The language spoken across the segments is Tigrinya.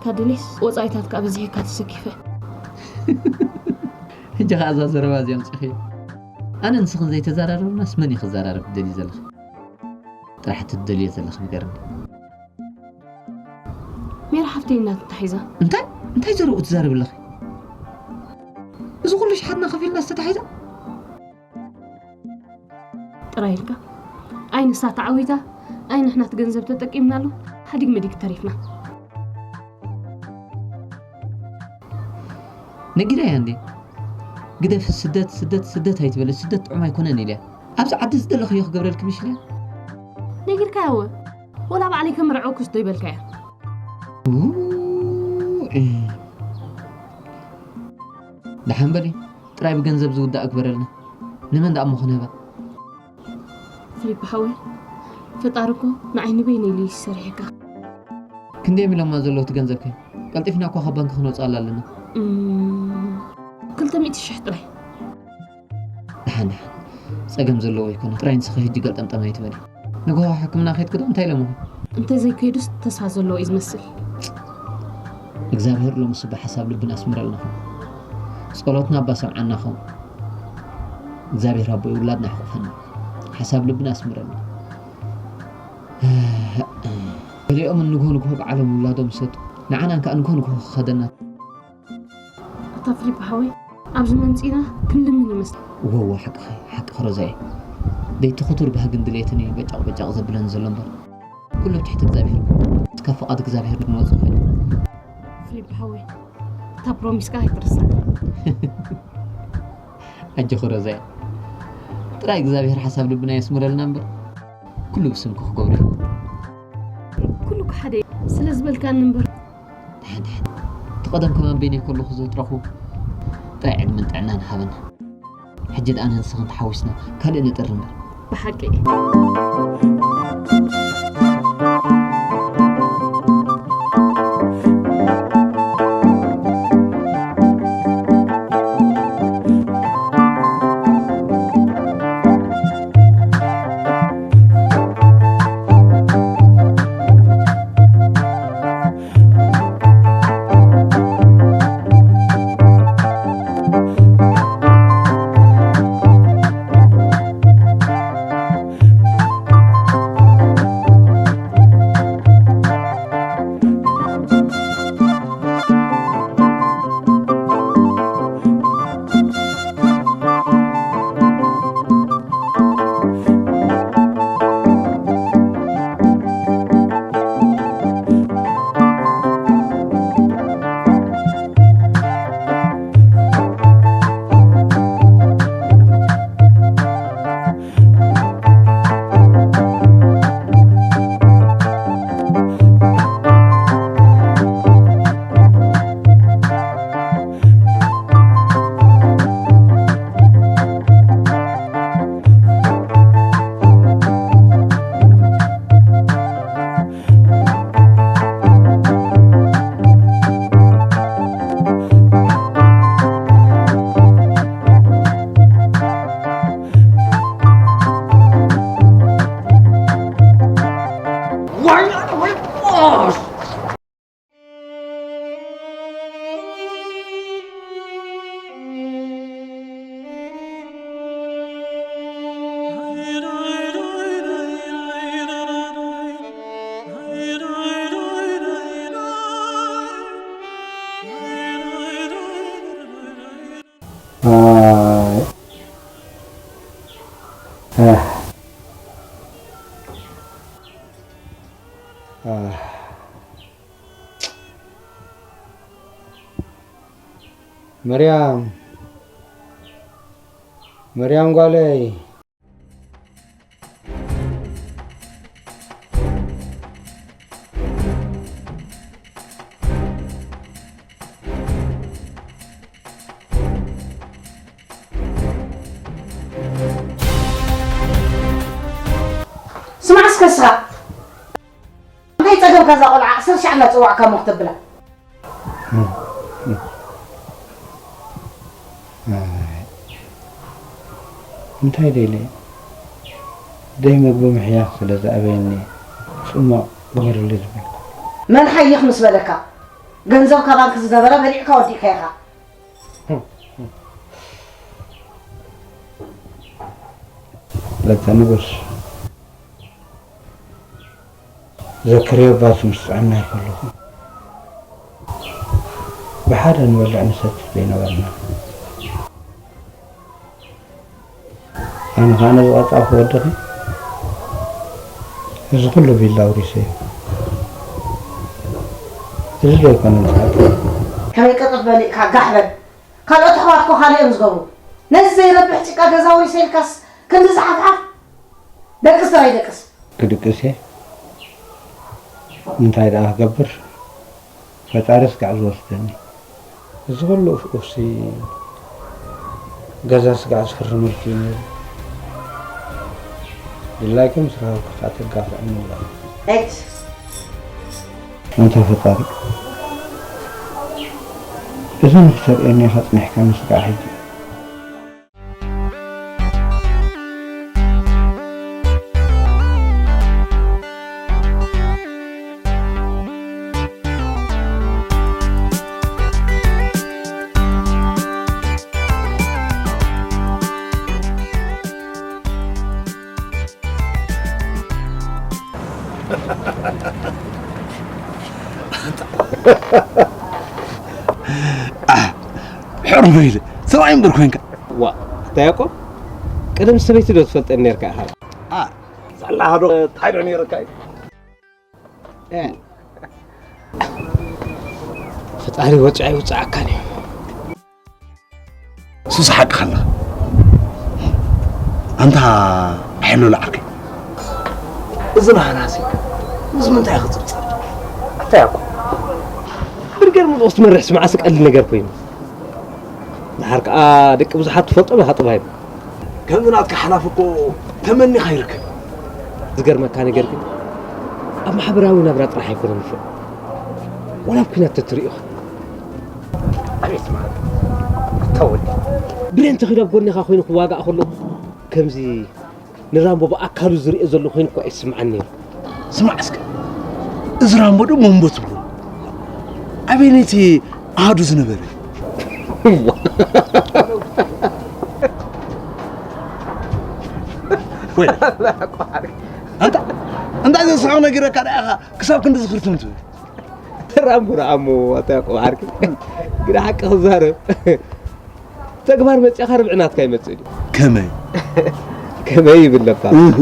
ኣደሌስ ወጻኢታት ከኣ በዚሕካ ተሰኪፈ። ሕጂ ከኣ እዛ ዘረባ እዚኣ ኣምጺኺ። ኣነ ንስኽን ዘይተዘራረብናስ መን እዩ ክዘራረብ ትደልዩ ዘለኺ? ጥራሕ እቲ ትደልዮ ዘለኺ ንገርኒ። ሜራ ሓፍተይ እናት እንታይ ሒዛ? እንታይ እንታይ ዘረብኡ ትዛረብ ኣለኺ? እዚ ኩሉ ሽሓትና ከፊልና ዝተታሒዛ? ጥራይ ኢልካ። ኣይ ንሳ ተዓዊታ፣ ኣይ ንሕና እቲ ገንዘብ ተጠቂምናሉ፣ ሓዲግ መዲግ ተሪፍና። ነጊረያ እንዴ? ግደፍ፣ ስደት፣ ስደት፣ ስደት ኣይትበል፣ ስደት ጥዑም ኣይኮነን ኢልያ። ኣብዚ ዓዲ ዝደለኽዮ ክገብረልኪ ምሽ ኢልያ። ነጊርካያ እወ። ወላ ባዕለይ ከምርዐኩስ ዶ ይበልካያ? ኡ፣ እ። ደሓን በሊ፣ ጥራይ ብገንዘብ ዝውዳእ እግበረልና። ንመን ደኣ እሞ ክንህባ? ፊሊፕ ሓወይ፣ ፈጣሪ እኮ ንዓይ ንበይነይ ኢሉ እዩ ሰሪሕካ። ክንደይ እዮም ኢሎማ ዘለዉ እቲ ገንዘብከ? ቀልጢፍና እኳ ካብ ባንኪ ክነውፅኣላ ኣለና። እም፣ ክልተ ሚእቲ ሽሕ ጥራይ። ደሓን፣ ደሓን። ጸገም ዘለዎ ኣይኮነን። ጥራይ ንስኺ ሕጂ ገልጠምጠም ኣይትበሊ። ንግሆ ሕክምና ከይድኪ ዶ እንታይ ኢሎምኺ? እንተዘይከይዱስ ተስፋ ዘለዎ እዩ ዝመስል። እግዚኣብሔር ሎሚ ስባ ሓሳብ ልብና ኣስምረልናኹም። ጸሎትና እባ ሰምዓናኹም። እግዚኣብሔር ኣቦይ ውላድና ይሕቑፈና። ሓሳብ ልብና ኣስምረልና። ገሊኦም ንግሆ ንግሆ ባዕሎም ውላዶም ይሰጡ። ንዓና ከኣ ንግሆ ንግሆ ክኸደና። ኣታ ፊሊፕ ሓወይ፣ ኣብዚ መምጺእና ክንልምን ይመስል። ወዋ፣ ሓቅኺ፣ ሓቅኺ ሮዛየ። ደይቲ ክቱር ባህግን ድሌትን እዩ በጫቕ በጫቕ ዘብለን ዘሎ እምበር። ኩሉ ኣብ ትሕቲ እግዚኣብሔር። እስካብ ፍቓድ እግዚኣብሔር ክንወጽእ ኮይኑ። ፊሊፕ ሓወይ፣ እታ ፕሮሚስካ ኣይትርሳዕ። ኣጆኺ ሮዛየ። ጥራይ እግዚኣብሔር ሓሳብ ልብና የስምረልና እምበር። ኩሉ ብስምኪ ክገብሮ እዩ። ኩሉ ሓደ ስለ ዝበልካኒ እምበር። ደሓን፣ ደሓን። እቲ ቀደም ከማን በይነይ ከለኹ ዘጥረኹ ጥራይ ዕድመን ጥዕናን ሃበና። ሕጂ ደኣ ኣነ ንስኽን ተሓዊስና ካልእ ንጥሪ እምበር። ብሓቂ። ኣይ። ኣህ። ኣህ። መርያም፣ መርያም ጓለይ። ስማዕ እስከ ንስኻ፣ እንታይ ጸገምካ እዛ ቆልዓ ዓሰርተ ሻዕ እናጸዋዕካ እሞ ክተብላ? እንታይ ደይለ? ደይ መግቢ ምሕያኽ ስለ ዝኣበየኒ ጽሟቕ ግበርሉ ዝበልኩ። መን ሓይኽ ምስ በለካ? ገንዘብ ካባንክ ዝነበረ በሊዕካ ወዲእካ ኢኻ። ለተ ንጉስ ዘክርዮ ኣባቱ ምስ ጥዕና ይከለኹ ብሓደ ንበልዕ ንሰትፍ ዘይነበርና። ኣነ ከዓ ነዚ ቀልጣፍ ወድኺ እዚ ኩሉ ቢላ ኣውሪሰ እዩ። እዚ ዘይኮነ ንፅሓት ከመይ ቅጥፍ በሊእካ ጋሕ በል። ካልኦት ኣሕዋትኮ ካልእ እዮም ዝገብሩ። ነዚ ዘይረብሕ ጭቃ ገዛ ኣውሪሰ ኢልካስ ክንዲ ዝሓፍሓፍ ደቅስ ጥራይ ደቅስ። ክድቅስ እየ እንታይ ደኣ ክገብር። ፈጣሪ ስጋዕ ዝወስደኒ። እዚ ኩሉ ኡፍ ኡፍሲ ገዛ ስጋዕ ዝፍርመልኩ እዩ ነይሩ። ድላይኩም ስራውኩ ከዓ ተጋፍዕኒ እምበር። ኤት! ኣንታ ፈጣሪ እዚ ንክተርእየኒ ኢኻ ፅኒሕካኒ ስጋዕ ሕጂ። ሕሩፍ ኢለ ሰብኣይ እምበር ኮንካ። ዋ ኣታ ያቆብ፣ ቀደም ሰበይቲ ዶ ትፈልጠኒ ነርካ ኢኻ? ዛላ ሃዶ እንታይ ዶ ነይርካ እዩ? ፈጣሪ ወፂዓ ይውፅዓካን እዩ። ሱስ ሓቅኻ ኣለኻ። ኣንታ ሓይሉ ለዓርከይ። እዚ ናህናሲ ምስ ምንታይ ክፅብፀብ? ኣታ ያቆብ፣ ብርጌድ ሙሉእ ክትመርሕስ መዓስ ቀሊል ነገር ኮይኑ። ድሓር ከዓ ደቂ ብዙሓት ትፈልጦም ኢኻ ጥባይም። ከምዚ ናትካ ሓላፊ እኮ ተመኒኻ ይርከብ። ዝገርመካ ነገር ግን ኣብ ማሕበራዊ ናብራ ጥራሕ ኣይኮነን ንፉዕ፣ ወላ ኣብ ኲናት ተትርእዮ ኢኻ። ኣቤት መዓት ኣታ ወዲ። ብሬን ተኺሉ ኣብ ጎንኻ ኮይኑ ክዋጋእ ከሎ ከምዚ ንራምቦ ብኣካሉ ዝርእዮ ዘሎ ኮይኑ እኳ ይስምዓኒ ነይሩ። ስማዕ እስከ፣ እዚ ራምቦ ዶ መንቦ ትብሎ? ኣበይነይቲ ኣሃዱ ዝነበረ? ወይ፣ ኣንታ፣ እንታይ ዘስሕቕ ነጊረካ ደኣ ኢኻ ክሳብ ክንዲ ዝኽርትም ትብል? ራምቦ ደኣ እሞ ኣታ ያቆብ ዓርኪ፣ ግዳ ሓቂ ክዛረብ። ተግባር መፂእኻ ርብዒ ናትካ ይመፅእ ድዩ? ከመይ? ከመይ ይብል ነባ? እህ።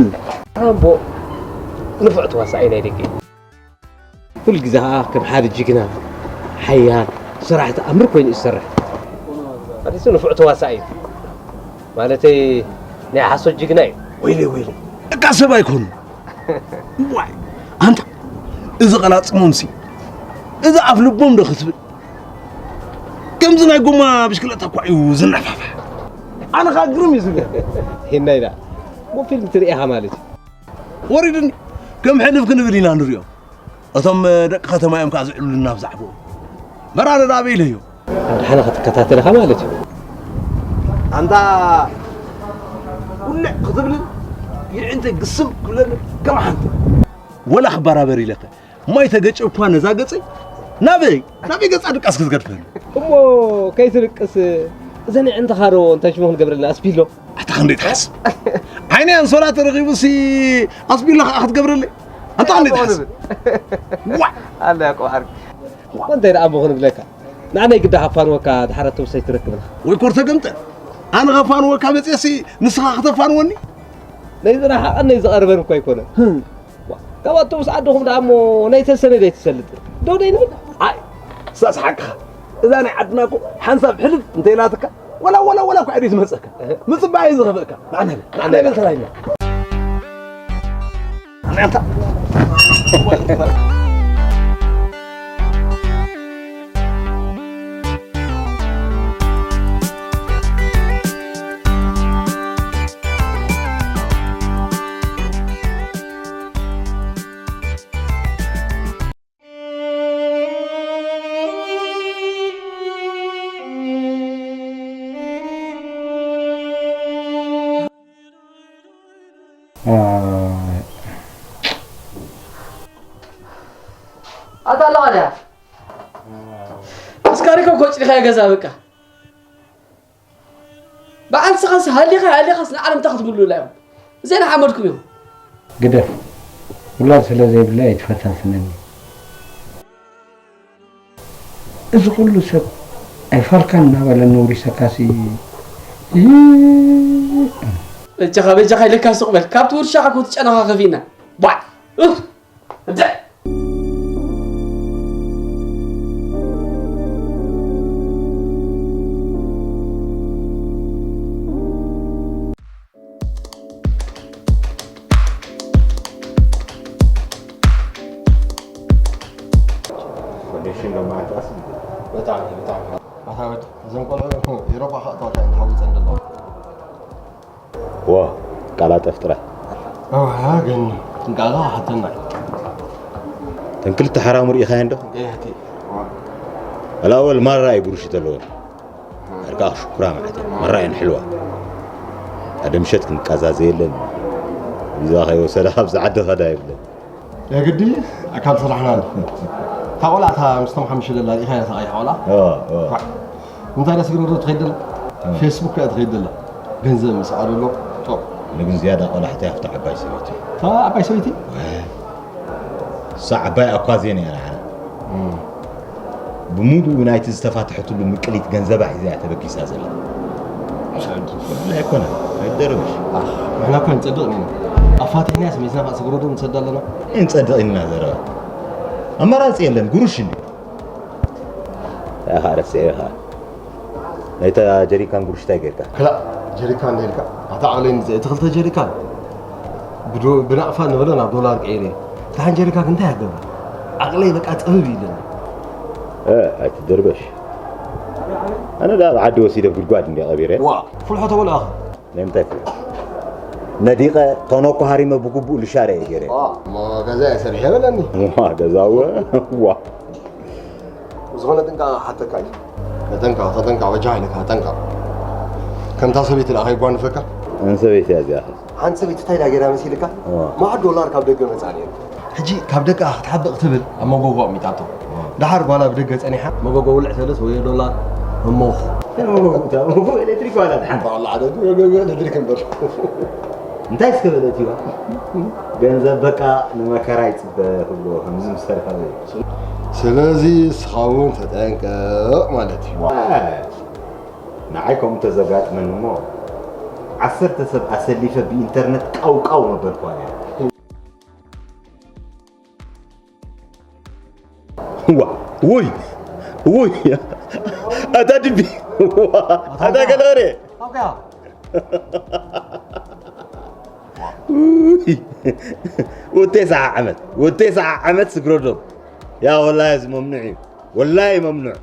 ራምቦ ንፉዕ ተዋሳኣይ ናይ ደገ እዩ። ኩሉ ግዜ ከዓ ከም ሓደ ጅግና፣ ሓያል፣ ሰራሕ ተኣምር ኮይኑ እዩ ዝሰርሕ። ማለት ንፉዕ ተዋሳኣይ እዩ። ማለተይ ናይ ሓሶት ጅግና እዩ። ወይለይ፣ ወይለይ። እካ ሰብ ኣይኮኑን። ዋይ፣ ኣንታ፣ እዚ ቀላጽሞምሲ፣ እዚ ኣፍ ልቦም ዶ ክትብል? ከምዚ ናይ ጎማ ብሽክለታ እኳ እዩ ዝነፋፋ። ኣነ ኸኣ ግርም እዩ ዝብለኒ። ሄናይ ደኣ፣ እሞ ፊልም ትርኢ ኢኻ ማለት እዩ። ወሪዱኒ። ከም ሕልፍ ክንብል ኢና ንሪኦ። እቶም ደቂ ከተማ እዮም ከኣ ዝዕልሉና ብዛዕባኡ። መራረ ደኣ ኣበይ ኢለዮ? ኣድሓነ ክትከታተል ኢኻ ማለት እዩ። ኣንታ ውልዕ ክትብልን የዒንተይ ግስም ክብለኒ ከም ሓንቲ። ወላ ክበራበር ኢለኸ ማይ ተገጨ እኳ ነዛ ገፀይ ናበይ ናበይ ገፃ ድቃስ ክትገድፈኒ። እሞ ከይትድቅስ እዘን የዕንትኻ ዶ እንታይ ሽሙ ክንገብረልና ኣስፒሎ? ኣታ ክንደይ ትሓስብ? ዓይነይ ኣንሶላ ተረኺቡሲ ኣስቢላ ከዓ ክትገብረለይ? ኣንታ ክንደይ ትሓስብ? ዋ! ኣላ ያቆብ ዓርኪ። እሞ እንታይ ደኣ እሞ ክንብለካ? ንዓነይ ግዳ ከፋንወካ ድሓር ኣተውሰይ ትረክብና። ወይ ኮር ተገምጠ። ኣነ ከፋንወካ መፅየሲ ንስኻ ከተፋንወኒ? ናይ ዝረሓቐን ናይ ዝቐርበን እኮ ኣይኮነን። ዋ፣ ካብ ኣተውስ ዓድኹም ደኣ እሞ ናይ ተሰነይ ዶ ኣይትሰልጥ? ዶ ደይ ንብል? ኣይ፣ ሳስ ሓቅኻ። እዛ ናይ ዓድና እኮ ሓንሳብ ሕልፍ እንተይላትካ ወላ ወላ ወላ እኳ ዕድዩ ትመፀካ። ምፅባይ እዩ ዝኸፍእካ። ንዓና በል፣ ንዓና በል ተላይና። ንዓና ኣንታ። ኣታ ኣለኻ ድያ? እስካሪኮ ኮጭ ዲኻ ገዛ በቃ። በዓል ንስኻስ ሃሊኻ ሃሊኻስ ንዓለም እንታይ ክትብሉላ ኢኹም? እዚኣ ንሓመድኩም ኢኹም። ግደፍ። ውላድ ስለ ዘይብለይ ኣይትፈታትነኒ። እዚ ኩሉ ሰብ ኣይፋልካን እናበለ ነውሪሰካሲ። በጃኻ በጃኻ ኢለካ ሱቕ በል። ካብቲ ውርሻኻ ክትጨነኻ ከፊና። ባዕ! ኡፍ! እንተ ኮንዲሽን ዶ ማለት ኣስቢ። ብጣዕሚ፣ ብጣዕሚ። ኣታ ወድ፣ እዞም ቆልዑ ኤውሮጳ ከእተወካ እዮም ተሃዊፀን ዘለዋ። ዎ፣ ቀላጠፍ ጥራይ። እዋ፣ ግን ጥንቃቐ ሓተና። ተን ክልተ ሓራሙ ርኢኻየን ዶ? እየ፣ እቲ። ዋላ ኣወል ማራ እዩ ጉርሽ ተለዎ። ኣርካ ሽኩራ ማለት እዩ። ማራ እየን ሕልዋ። ሓደ ምሸት ክንቃዛዘ የለን። ቪዛ ከይወሰደ ካብዚ ዓዲ ኸዳ የብለን። የግዲ ኣካል ስራሕና ኣሎ። እታ ቆልዓ እታ ምስቶም ሓሙሽተ ደላ ኢኻ እያ ተቐይሓ ቆልዓ? እዋ፣ እዋ። ዋ። እንታይ ደስ ግርግር ትኸይድ ደላ? እዋ። ፌስቡክ እያ ትኸይድ ደላ። ገንዘብ ምስ ኣደሎ፣ ጦ። ንግን ዝያዳ ቆላሕቲ ኣብታ ዓባይ ሰበይቲ። እታ ዓባይ ሰበይቲ? እዋ። እሳ ዓባይ ኣኳ ዜና እያ ንዓና። እም። ብምሉኡ ናይቲ ዝተፋትሐትሉ ምቅሊት ገንዘባ ሒዛ እያ ተበጊሳ ዘላ። ብፍላይ ኣይኮነን፣ ኣይደረበሽ። ኣኽ፣ ንሕና እኮ ንጸድቕ ኢና። ኣፋቲሕናያስ መይስና ከዓ ስግረዶ ንሰዳ ኣለና። እንጸድቕ ኢና ዘረባ። ኣማራጺ የለን፣ ጉርሽ እንዲ። ያኻ ረስዔ ኢኻ። ናይታ ጀሪካን ጉርሽ እንታይ ጌርካ? ክላእ፣ ጀሪካን እንደ ኢልካ፣ ኣታ ዓቕለይ ንዘ-፣ እቲ ክልተ ጀሪካን ብዶ-፣ ብናቕፋ ንበሎ ናብ ዶላር ቀይረ። እታ ሓንቲ ጀሪካን እንታይ ኣገባ? ዓቕለይ በቃ ጥብብ ኢለኒ። እ፣ ኣይትደርበሽ። ኣነ ደኣ ኣብ ዓዲ ወሲደ ጉድጓድ እንድየ ቀቢረ። ዋ፣ ፍልሖ ተበልኣኻ። ንምንታይ ፍልሖ? ነዲቐ፣ ቶኖ እኮ ሃሪመ ብግቡእ ልሻረ እየ ገይረ። ዋ፣ እሞ ገዛ እየ ሰሪሐ በለኒ። ዋ፣ ገዛ እወ፣ ዋ። ዝኾነ ጥንቃቐ ክሓተካ እዩ። ተጠንቀቕ፣ ተጠንቀቕ፣ በጃኻ ኢለካ ተጠንቀቕ። ከምታ ሰበይቲ ደኣ ከይጓንፈካ። መን ሰበይቲ እያ እዚኣ? ሓንቲ ሰበይቲ እንታይ ደኣ ገይራ መሲልካ? እዋ። መዓት ዶላር ካብ ደገ መጻ ነይሩ። ሕጂ ካብ ደቃ ክትሓብእ ክትብል ኣብ መጎጎ ኣሚጣቶ። እዋ። ደሓር ጓላ ብደገ ጸኒሓ፣ መጎጎ ውልዕ ተለስ ወይ ዶላር እሞኽ። መጎጎ፣ መጎጎ ኤሌክትሪክ ዋላ ድሓን። ዋላ ሓደ መጎጎ ኤሌክትሪክ እምበር። እንታይ እስከ በለትዋ? ገንዘብ በቃ ንመከራ ይጽበ ክብሎ ከምዚ ምስ ተርፋ ዘይ። ስለዚ እስኻ እውን ተጠንቀቕ ማለት እዩ። ዋ፣ ንዓይ ከምኡ ተዘጋጥመኒ እሞ ዓሰርተ ሰብ ኣሰሊፈ ብኢንተርነት ቃው ቃው መበልኩዋ ነይረ። ዋ፣ ውይ፣ ውይ፣ ኣታ ድቢ፣ ዋ፣ ኣታ ገለሬ። ኦኬ። ውይ፣ ወቴ ሰዓ ዓመት፣ ወቴ ሰዓ ዓመት ስግረዶም። ያ ወላሂ እዚ መምኑዕ እዩ። ወላሂ መምኑዕ።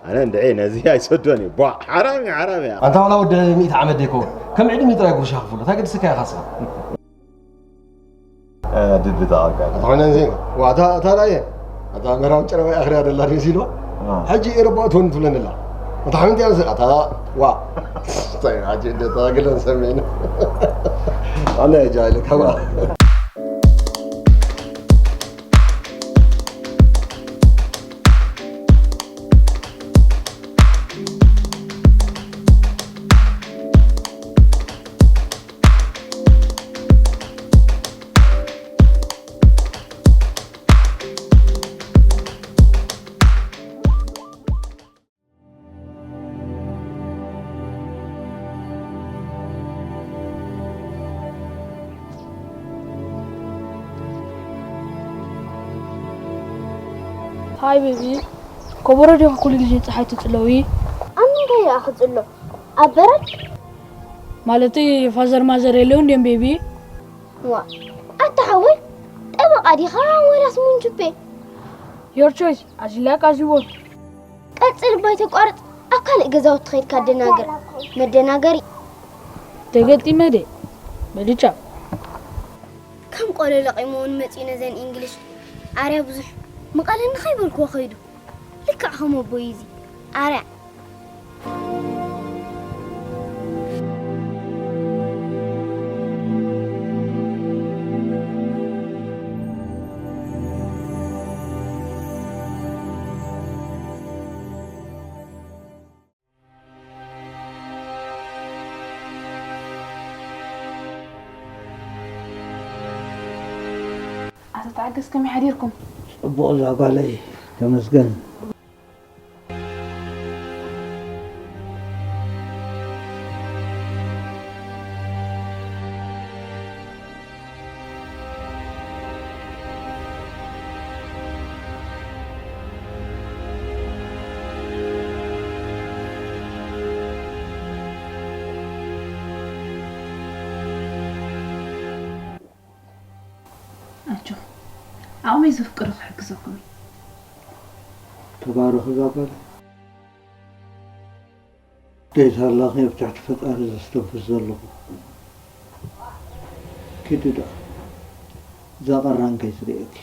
ኣነ እንድዒ ነዚ ኣይሰዶን እዩ። ቧ፣ ሓራም እዩ፣ ሓራም እዩ። ኣንታ ዋላ ወዲ ሚእቲ ዓመት ደይኮ። ከም ዕድሚ ጥራይ ጉርሻ ክፍሎ። እንታይ ገድስካ ኢኻ ስኻ? እ፣ ድቢ ተቐልቀል። ኣታ ኮይነ እንዚ፣ ዋ፣ ኣታ፣ ኣታ ራእየ። ኣታ መራዊ ጨረባ ኣኽርያ ደላ ሪሲ ኢልዋ። እ። ሕጂ ኤሮፓ ትሆን ትብለኒ ኣላ። ኣታ ሓንቲ ኣንስ፣ ኣታ፣ ዋ። እንታይ፣ ሕጂ እንደ ተዋግለን ሰሚዕና። ኣነ ጃይል፣ ከማ። ሃይ ቤቢ፣ ከበሮ ዲኻ ኩሉ ግዜ ጸሓይ ትጽለዊ? ኣብ ምንታይ ደኣ ክጽሎ? ኣብ በረድ? ማለተይ ፋዘር ማዘር የለውን ድዮም ቤቢ? ዋ፣ ኣታ ሓወይ፣ ጠበቓ ዲኻ ወላስ ሙንቹፔ? Your choice፣ as you like, as you want። ቀጽል፣ ባይ ተቋርጽ፣ ኣብ ካልእ ገዛውቲ ኸይድካ ኣደናግር። መደናገሪ። ተገጢመ ደ በልጫ። ከም ቆሎ ለቒሙ እውን መጺኡ ነዘን ኢንግሊሽ። ኣርያ ብዙሕ ምቐለኒ ከይበልክዎ ኸይዱ። ልክዕ ከም ኣቦይ እዚ። ኣርያ። ተዓገስ፣ ከመይ ሓዲርኩም? ጽቡቕ እዛ ጓለይ፣ ተመስገን። ኣጆኹም፣ ዓቕመይ ዘፍቅዶ ክሕግዘኩም እየ። ተባረኽ እዛ ጓል። ደይታ ኣላኺ ኣብ ትሕቲ ፈጣሪ ዘስተንፍስ ዘለኹ። ኪዲ ደኣ እዛ ቀራን ከይትርእየኪ።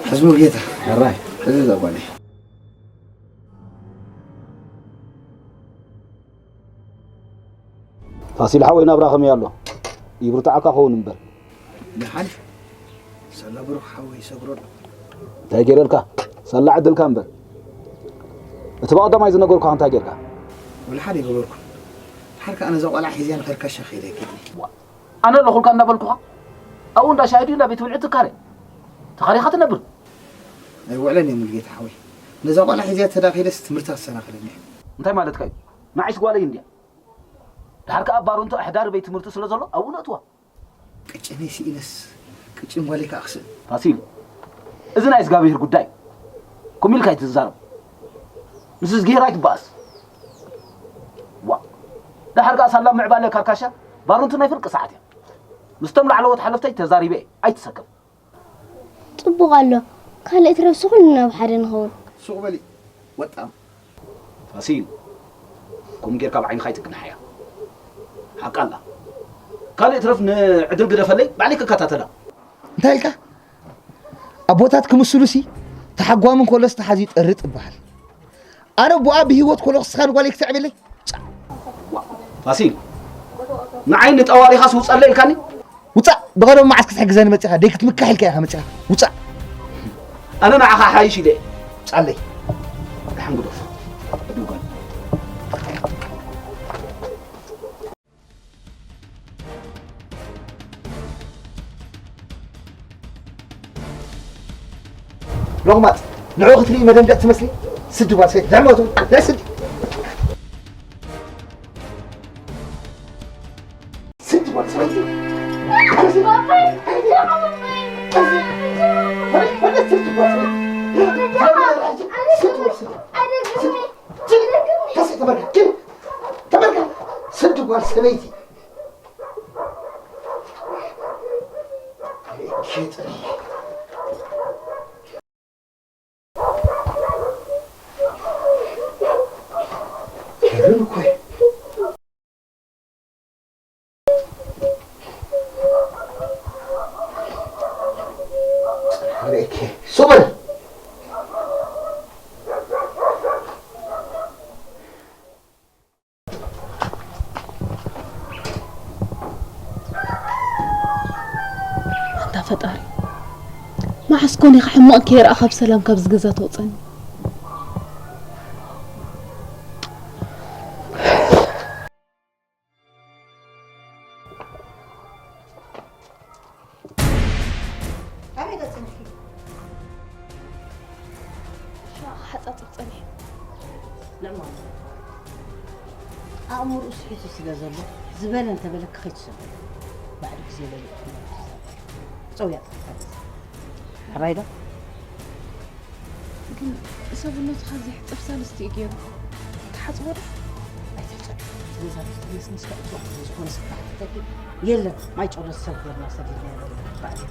ሕዝቡ ጌታ። ሕራይ። እዚ ዘጓኒ። ፋሲል ሓወይ ናብራ ከመይ ኣሎ? ይብርትዓካ ኸውን እምበር። ደሓን ሰላ ብሩኽ ሓወይ ሰግሮ ኣሎ። እንታይ ገይረልካ? ሳላ ዕድልካ እምበር። እቲ ብቐዳማይ ዝነገርኩኻ እንታይ ጌርካ? ወላ ሓደ ይገበርኩ። ድሓር ከኣ ነዛ ቆልዓ ሒዝያ ንኸርካሻ ከይደ ጌርኒ። ኣነ ኣለኹልካ እንዳበልኩኻ ኣብኡ እንዳ ሻሂ ድዩ እንዳ ቤት ብልዒ ትካረ ተኻሪኻ ትነብር። ኣይውዕለን እየ ሙሉጌታ ሓወይ። ነዛ ቆልዓ ሒዝያ ተዳኺለስ ትምህርቲ ኣሰናኽለኒ እያ። እንታይ ማለትካ እዩ? ንዓይስ ጓለይ እንድያ። ድሓር ከኣ ባሮንቶ ኣሕዳሪ ቤት ትምህርቲ ስለ ዘሎ ኣብኡ ነእትዋ። ቅጭነይ ስኢነስ ቅጭን ጓለይ ከኣ ክስእን። ፋሲል፣ እዚ ናይ እግዚኣብሄር ጉዳይ። ኮም ኢልካ ኣይትዛረብ። ምስ እዝግሄር ኣይትበኣስ። ዋ፣ ድሓር ከኣ ሳላ ምዕባለ ካርካሻ ባሮንቶ ናይ ፍርቂ ሰዓት እያ። ምስቶም ላዕለዎት ሓለፍተይ ተዛሪበ እየ። ኣይትሰከፍ። ጽቡቕ ኣሎ። ካልእ ትረፍሲ ኩልና ኣብ ሓደ ንኸውን። ሱቕ በሊ ወጣም። ፋሲል፣ ከምኡ ጌርካ ብዓይንኻ ኣይትግናሓያ። ሓቃ ኣላ። ካልእ ትረፍ ንዕድል ግደፈለይ፣ ባዕለይ ክከታተላ። እንታይ ኢልካ? ኣቦታት ክምስሉሲ ተሓጓሚ እንከሎስ ተሓዚ ይጠርጥ ይበሃል። ኣነ ኣቦኣ ብህይወት ኮለኹ ስኻ ንጓለይ ክተዕብየለይ? ጫ! ፋሲል፣ ንዓይ ንጠዋሪኻስ ውጻለይ ኢልካኒ? ውጻእ! ብቐደም መዓስ ክትሕግዘኒ መጺኻ? ደይ ክትምካሕ ኢልካ ኢኻ መጺኻ። ውጻእ! ኣነ ንዓኻ ሓይሽ ኢለ። ውጻለይ። ደሓን ግደፎ። ሎቕማጽ ንዑ ክትርኢ መደንደቕ ትመስሊ። ስዲ ጓል ሰበይቲ ንዕሞ ትብል ናይ ስዲ ስዲ ጓል ሰበይቲ ስዲ ጓል ሰበይቲ ተመልከት ተመልከት ስዲ ጓል ሰበይቲ ኣንታ ፈጣሪ፣ መዓስ ኮን ኢኻ ሕማቕ ከይረኣኻ ብሰላም ካብዚ ገዛ ተውፀኒ? ኣበይ ገጽንኪ? ሓጻጽብ ጸኒሐ። ንዕማ ኣእምርኡ ስሒቱ ስለ ዘሎ ዝበለ እንተበለኪ ከይትሰምዒ። ባዕሉ ግዜ ለሊዕኩም ጸውያ ጥፍታት ሕራይ ዶ? ግን ሰብነቱ ካብዚ ሕጽብ ሳልስቲ እዩ ገይሩ። ትሓጽቦ ዶ? ኣይትሕጸቢ። ነዛ ምስ ምስ ከእትዋ ዝኾነ ሰብ ተሓተተኪ የለን። ማይ ጨረስ ሰብ ገርና ሰዲድና የለን። ባዕሉ።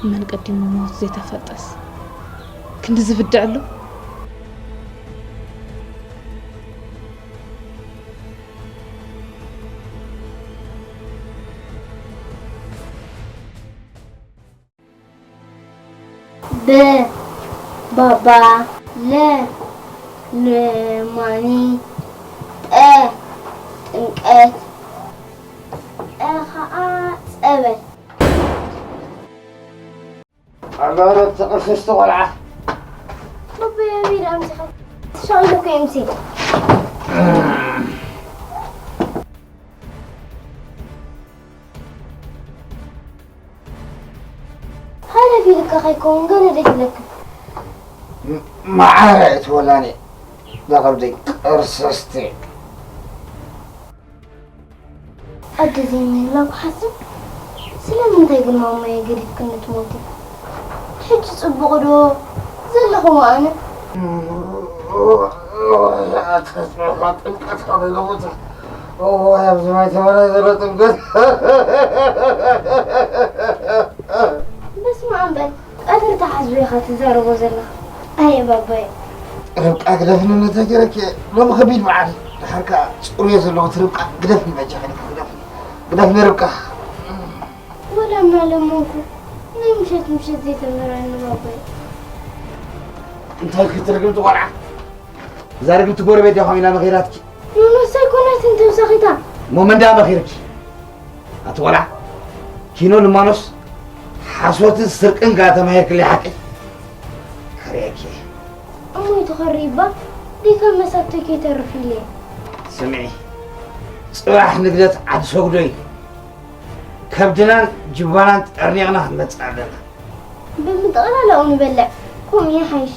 መን ቀዲሙ ሞት ዘይተፈልጠስ ክንዲ ዝብድዕ ኣሎ። ብ ባባ፣ ለ ለማኒ፣ ጠ ጥምቀት፣ ጠ ኸዓ ጸበል። ኣጋረብቲ ቅርስስቲ ቆልዓ። ባባየ ኣበይ ደኣ ኣምጺኻ? ተሻቒለ እኮ እየ ኣምጺኤ። ሃለፍ ኢልካ ከይከውን ገለ ደይትለክፍ። መዓረ እቲ ወላኒ ዳቐብደይ ቅርስስቲ። ኣደ ዘይምህላው ክሓስብ። ስለምንታይ ግን ማማየ ገዲፍክኒ ትሞቲ? ሕጂ ጽቡቕ ዶ ዘለኹዎ ኣነ? ኣታ ጽባሕ ጥምቀት ኣበይ ገቦታ? እዋይ ኣብዚ ማይ ተበላይ ዘሎ ጥምቀት። በስመ ኣብ በል። ቀትሪ ተሓዝቦ ኢኻ ትዛረቦ ዘለኻ። ኣየ ባባየ። ርብቃ ግደፍኒ ነታ ገረኪ ሎሚ ከቢድ በዓል። ድሓር ከኣ ጽሩየ ዘለኹ ርብቃ ግደፍኒ በጃኺ ግደፍኒ። ግደፍኒ ርብቃ። ወላ እናለመንኩ ናይ ምሸት ምሸት ዘይተምህረኒ ባባየ። እንታይ ክትርግምቲ ቆልዓ? እዛ ርግምቲ ጎረቤት ዲያ ኾይና መኺራትኪ? ኖኖስ ኣይኮነትን ተውሳኺታ። እሞ መን ደኣ መኺርኪ? ኣቲ ቆልዓ ኪኖ ልማኖስ ሓሶትን ስርቅን ከኣ ተማሂርክለይ ሓቀይ? ከርእየኪ እየ። እሞ ይትኸሪ እባ ዲካ መሳብተይ ከይተርፍ ኢለ። ስምዒ ጽባሕ ንግደት ዓዲ ሰጉዶ እዩ። ከብድናን ጅባናን ጠርኒቕና ክንመጽእ ኣለና። ብምጥቕላል ኣብኡ ንበልዕ። ከምኡ ይሓይሽ።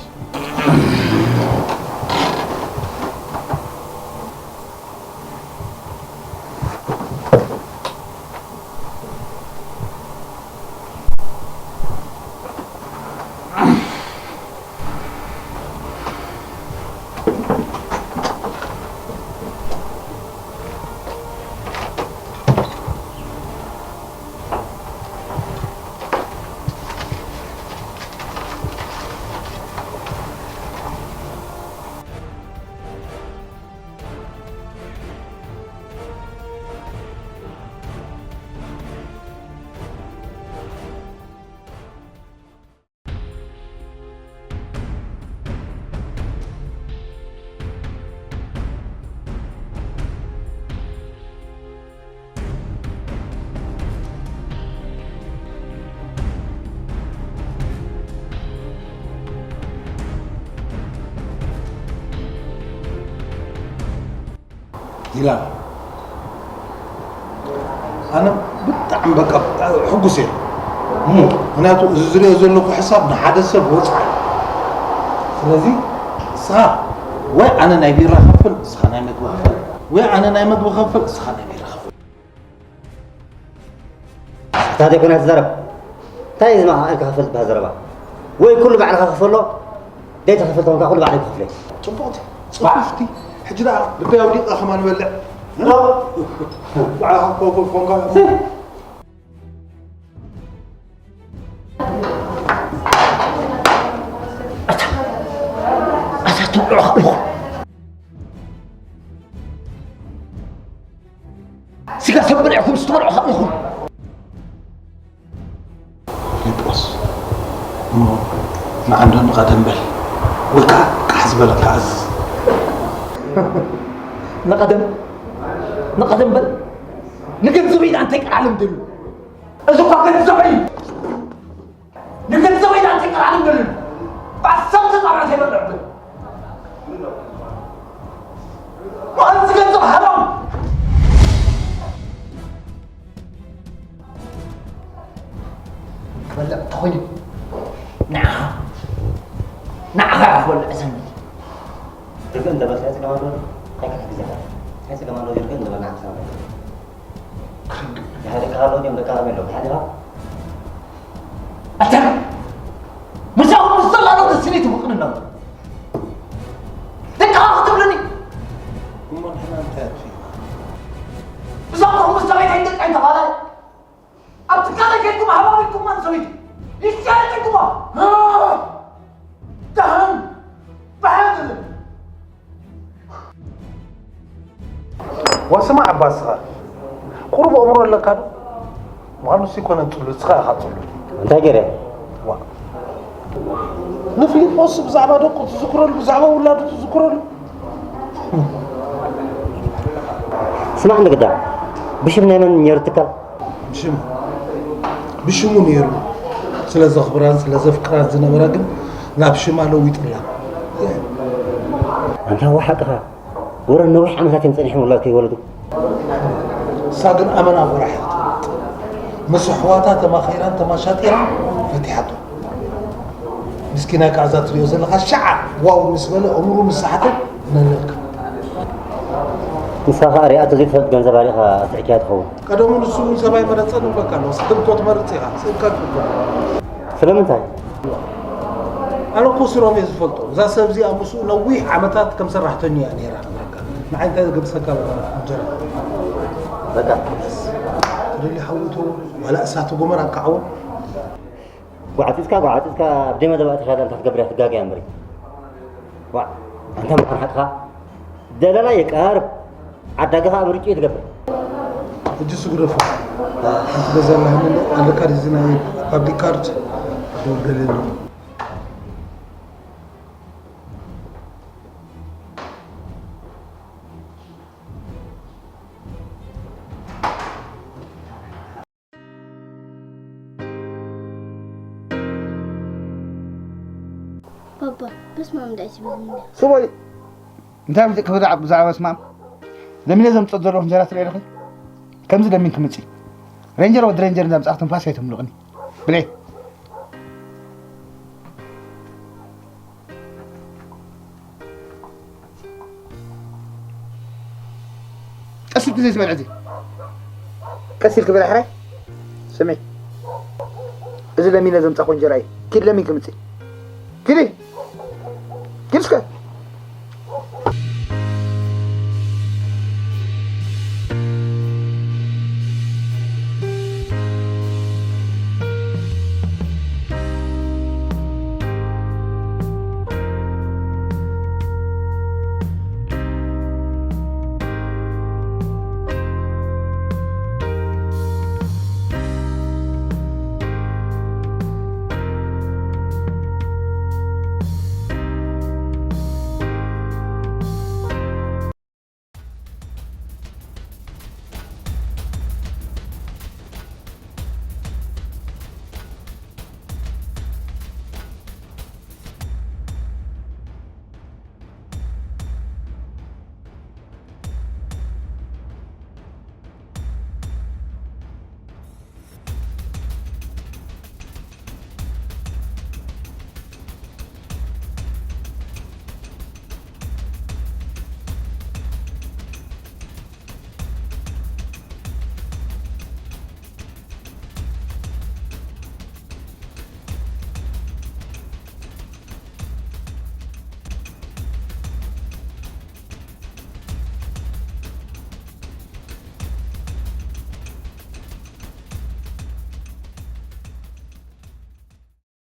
ኢላ ኣነ ብጣዕሚ በቃ ሕጉስ እየ። ምክንያቱ እዚ ዝሪኦ ዘለኹ ሕሳብ ንሓደ ሰብ ወፃኢ እዩ። ስለዚ ንስኻ ወይ ኣነ ናይ ቢራ ከፍል ንስኻ ናይ መግቢ ክፈል ወይ ኣነ ናይ መግቢ ከፍል ንስኻ ናይ ቢራ ከፍል። ኣታ ዘይኮነ ትዛረብ። እንታይ እዩ ዝመዓቐልካ ክፈል ዝበሃል ዘረባ? ወይ ኩሉ ባዕልኻ ክፈሎ፣ ዘይትኸፍል ተኾንካ ኩሉ ባዕለይ ክኸፍሎ እየ። ጽቡቕቲ ጽፉፍቲ። ሕጂ ደኣ ልበይ ኣውዲቕካ ከማን እበልዕ። ባዕልኻ ኮ- ኮ- ኮንካ። ኣታ ትብልዑ ኢኹም። ስጋ ሰብ በሊዕኩም ዝተበልዑ ኢኹም። ፊልጶስ፣ እሞ ንዓንዶ ንቐደም በል፣ ወይ ከዓ ቃሕ ዝበለካ ኣዝዝ። ንቐደም ንቐደም በል። ንገንዘበይ ደኣ እንታይ ቀልዓለም ደልዩ? እዚ እኳ ገንዘበይ እዩ። ንገንዘበይ ደኣ እንታይ ቀልዓለም ደልዩ? ብዓሰርተ ጣብዓ ዘይበልዕብን። መቐንዚ ገንዘብ ሃራም። ክበልዕ እንተኾይኑ ንዓኻ ንዓኻ ኢኻ ክበልዕ ዘኒ። ርግእ እንተበልካ ጸገም ኣለዎ ዶ? እንታይ ክትሕግዘካ? እንታይ ጸገም ኣለዎ ርግእ እንተበልና ሓሳብ ኣለዎ። ክርድእ። ይሓደካ ኣሎ ድዮም ደቃ ከመይ ኣለዉ? ይሓድኻ? ኣታ ምሳኹም ምስ ዘሎ ኣሎ ደስ ኢሉ ትብቕን ኣለዉ። ደቃ ክትብልኒ? እሞ ንሕና እንታይ ኣጥፊእና? ብዛዕባኹም ምስ ሰበይተይ ደቀይ ተባላይ ኣብ ትካለይ ከድኩም ኣህባቢልኩማ ንሰበይቲ ይሻጭኩማ ደሃን ብሓንድ ወስማ ዓባስኻ ቁሩብ ኣእምሮ ኣለካ ዶ? ምዃኑ ሲ ኮነ ጽሉ ስኻ ኢኻ ጽሉ። እንታይ ገይረ? ዋ። ንፊልጶስ ብዛዕባ ደቁ ትዝክረሉ፣ ብዛዕባ ውላዱ ትዝክረሉ። ስማዕ ንግዳ፣ ብሽም ናይ መን ነይሩ ትካል? ብሽም ብሽሙ ነይሩ። ስለ ዘኽብራን ስለ ዘፍቅራን ዝነበረ ግን ናብ ሽማ ለዊጥላ። ኣንታ ሓቅኻ፣ ወረ ነዊሕ ዓመታት እዮም ጸኒሖም ውላድ ከይወለዱ። እሳ ግን ኣመና ፈራሕያ ምስ ኣሕዋታ ተማኺራን ተማሻጢራን ፈቲሓቶ። ምስኪና ከዓ እዛ ትሪኦ ዘለኻ ሸዓ ዋው ምስ በለ እምሩ ምስ ሰሓተ ነለካ። ንሳ ከዓ ሪኣቶ ዘይትፈልጥ ገንዘብ ኣሪኻ ኣስዕኪያ ትኸውን። ቀደሙ ንሱ እውን ሰብኣይ መረፀ ንብለካ ኣለዎ። ስእልኮ ትመርፅ ኢኻ። ስእልካ ትፍቶ። ስለምንታይ? ኣነ እኮ ስሮም እየ ዝፈልጦ። እዛ ሰብ እዚኣ ምስኡ ነዊሕ ዓመታት ከም ሰራሕተኛ እያ ነይራ። ንዓይ እንታይ ዘገድሰካ እንጀራ። በቃ ትደሊ ሓውቶ ዋላ እሳተ ጎመራ ክዓውን ጓዓጢጥካ ጓዓጢጥካ ኣብ ደመ ደባእቲ ሻዳ እንታይ ክትገብር እያ ትጋገያ እምበሪ። ዋ ኣንታ ምዃን ሓቅኻ ደለላ የቃርብ ዓዳግኻ ኣብ ርጭ ትገብር። ሕጂ ስጉደፎ ሓንቲ ገዛ ኣለሃኒ ኣለካ ድዚ ናይ ፓብሊክ ካርድ ደውደልኒ። ባባ በስመ ኣብ እንታይ ትብል እንዲያ ስቦይ እንታይ ምፅእ ክብዳ ብዛዕባ ስማም ለሚነ ዘምፀእ ዘለኹ እንጀራ ትርኢ ኣለኺ ከምዚ ለሚን ክምፅእ ሬንጀር ወዲ ሬንጀር እንዳምፃእኽ ትንፋስ ኣይተምልቕኒ ብለይ ቀስ ኢልኪ ዘይትበልዕ እዚ ቀስ ኢልኪ በልዕ ሕራይ ስሚ እዚ ለሚነ ዘምፃእኹ እንጀራ እዩ ኪድ ለሚን ክምፅእ ኪዲ ኪድ እስከ